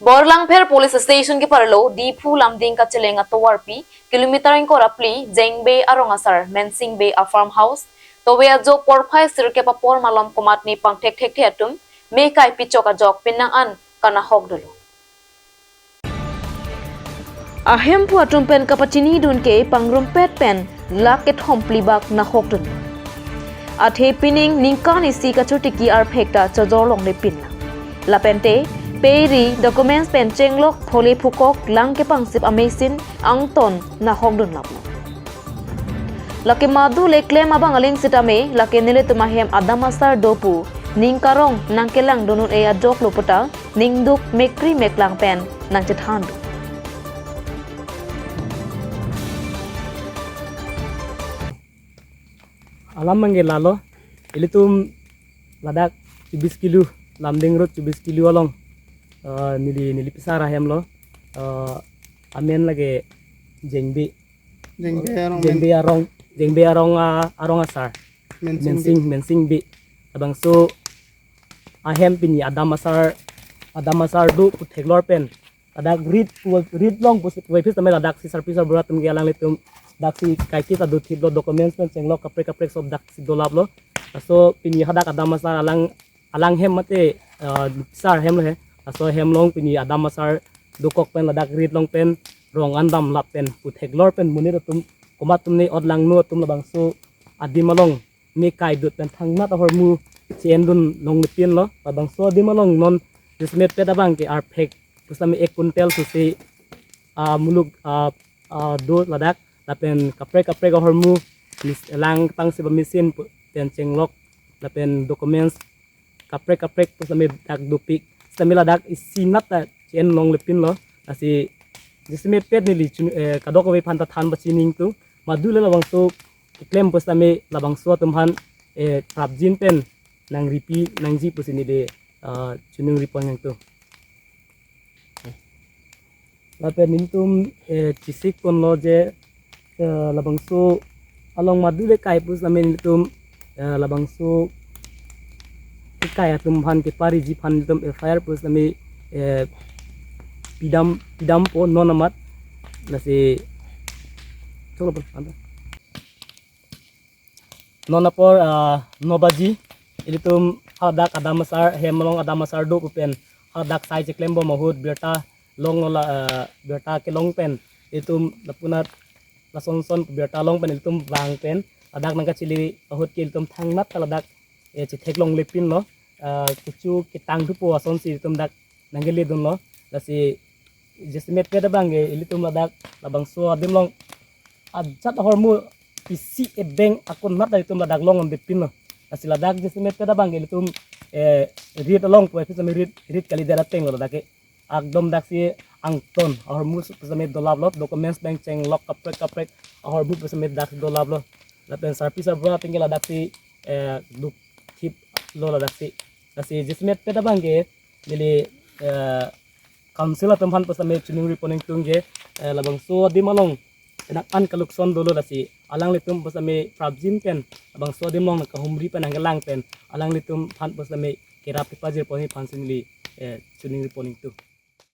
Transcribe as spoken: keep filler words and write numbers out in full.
Borlangpher Police Station keparlo Diphu Lumding kacheleng atovarpi kilometer ingkoi ra phli Jengbe arong asar Mensing Bey a farmhouse, towe ajo porphai sirkep apor malom komatne pangthekthekthe atum me kai pichok ajok penang an kanahok dolo. Ahemphu atum pen kapachinidun ke pangrumpet pen lakh kethom phli bak nahokdun. Athe pining ningkan isi kachotiki arphek ta chojor longle pinlang. Lapente pei ri documents pen chenglok phole phukok lang kepangsip amesen angton nahokdun laplo. Lake madu le klem abang aling sitame lake nelitum ahem adam asar do pu ning karong nangkelangdun un-e ajok lo puta ningduk mekri meklang pen nangchethandun. Alam mangge lalo, ilitum ladak chubis kilo, Lumding Road chubis kilo along, eh, neli, neli pisar ahem lo, eh, amen lake Jengbe. Jengbe arong Jengbe arong, Jengbe arong, ah, arong asar. Mensing Mensing, Mensing Bey. Labangso ahem pini adam asar, adam asar do pu theklor pen ladak rit, rit long pusi, puvoiphit tame ladak si sarpi sarbura atum ke alanglitum dak si kaiketa do thiplo, documents pen chenglok kaprek kaprek sob dak si dolaplo. Laso pini hadak adam asar alang, alang hem mate, eh, sar hem lo he. Laso hem long pini adam asar dokok pen ladak rit long pen rong an damlap pen pu theklor pen monit atum komat atum ne ot langno atum labangso adim along me kai dut pen thangnat ahormu che-endun longle pinlo. Labangso adim along non jasemet pet abang ke arphek pusitame ek kuntel pusi, ah, muluk, ah, ah, do ladak lapen kaprek kaprek ahormu mis-, lang pangsip amesen pu-, pen chenglok lapen documents kaprek kaprek pusitame dak dopik. Sitame ladak isinat ta che-en longle pinlo. Lasi jasemet pet neli chun-, eh, kadokave aphan ta than pachini ingtung. Madu le labangso keklem pusitame labangso atum aphan, eh, prapjin pen nangripi nangji pusi neli, ah, choningri pon ingtung. Lapen nelitum, eh, chesik ponlo je, eh, labangso along madu le kai pusitame nelitum, eh, labangso kekai atum aphan kepariji aphan nelitum F I R pusitame, eh, pidam, pidampo non amat. Lasi, cholo po, anta. Non apor, ah, no baji, ilitum hadak adam asar, hem along adam asar do pu pen hadak sai cheklempo ahut birta longlo la, ah, birta kelong pen ilitum lapunat lason son birta long pen ilitum vang pen ladak nangkachili ahut ke ilitum thangnat ta ladak, eh, chethek longle pinlo, ah, kecho ketang thupo asonsi ilitum dak nangkeledunlo. Lasi jasemet pet abang ke ilitum ladak labangso adim along ajat ahormu isi ebeng akonat ilitum ladak long-onde pinlo. Lasi ladak jasemet pet abang ke ilitum, eh, rit along puvoiphit tame rit, rit kalidet atenglo ladak ke. Akdom daksi angton ahormu pusitame dolaplo, documents pen chenglok kaprek kaprek ahormu pusitame dak dolaplo. Lapen sarpi sarbura atum ke ladaksi, eh, duk thiplo ladaksi. Lasi jasemet pet abang ke neli, eh, council atum aphan pusitame choningri pon ingtung ke, eh, labangso adim along penang an kalukson dolo, lasi alanglitum pusitame prapjin pen labangso adim along nangkahumri pen nangkelang pen alanglitum aphan pusitame kerap kepajir ponji aphansi neli, eh, choningri pon ingtung.